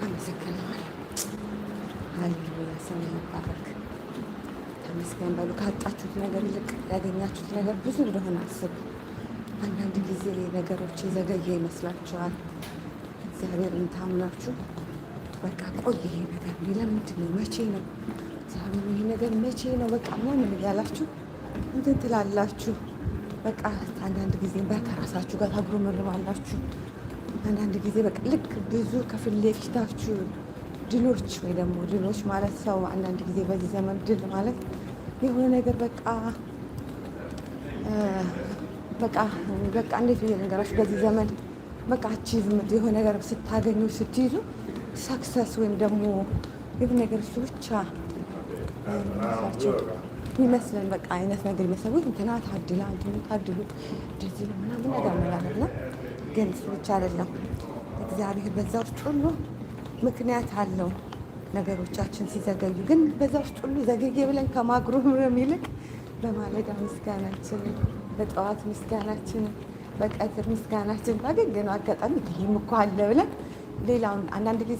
አመሰግነዋለሁ። ሃሌሉያ፣ ስም ይባረክ። ተመስገን በሉ። ካጣችሁት ነገር ይልቅ ያገኛችሁት ነገር ብዙ እንደሆነ አስቡ። አንዳንድ ጊዜ ነገሮች የዘገየ ይመስላችኋል። እግዚአብሔርን ታምናችሁ በቃ ቆይ ይሄ ነገር ለምንድን ነው? መቼ ነው? እግዚአብሔር ይሄ ነገር መቼ ነው? በቃ ምናምን እያላችሁ እንትን ትላላችሁ። በቃ አንዳንድ ጊዜ ከራሳችሁ ጋር ታጉረመርማላችሁ። አንዳንድ ጊዜ በቃ ልክ ብዙ ከፊት ለፊታችሁ ድሎች ወይ ደግሞ ድሎች ማለት ሰው አንዳንድ ጊዜ በዚህ ዘመን ድል ማለት የሆነ ነገር በቃ እንዴት ብዬ ልንገራችሁ፣ በዚህ ዘመን በቃ achievement የሆነ ነገር ስታገኙ፣ ስትይዙ success ወይም ደግሞ የሆነ ነገር እሱ ብቻ የሚመስላቸው ይመስለን በቃ አይነት ነገር ይመስላል። ወይ እንትና ታድላ፣ እንትኑ ታድሉ እንደዚህ ነው ምናምን ነገር እንላለን። ግን እሱ ብቻ አይደለም። እግዚአብሔር በዛ ውስጥ ሁሉ ምክንያት አለው። ነገሮቻችን ሲዘገዩ ግን በዛ ውስጥ ሁሉ ዘገየ ብለን ከማጉረምረም ይልቅ በማለዳ ምስጋናችንን፣ በጠዋት ምስጋናችንን፣ በቀትር ምስጋናችን ባገኘነው አጋጣሚ ይህም እኮ አለ ብለን ሌላውን አንዳንድ ጊዜ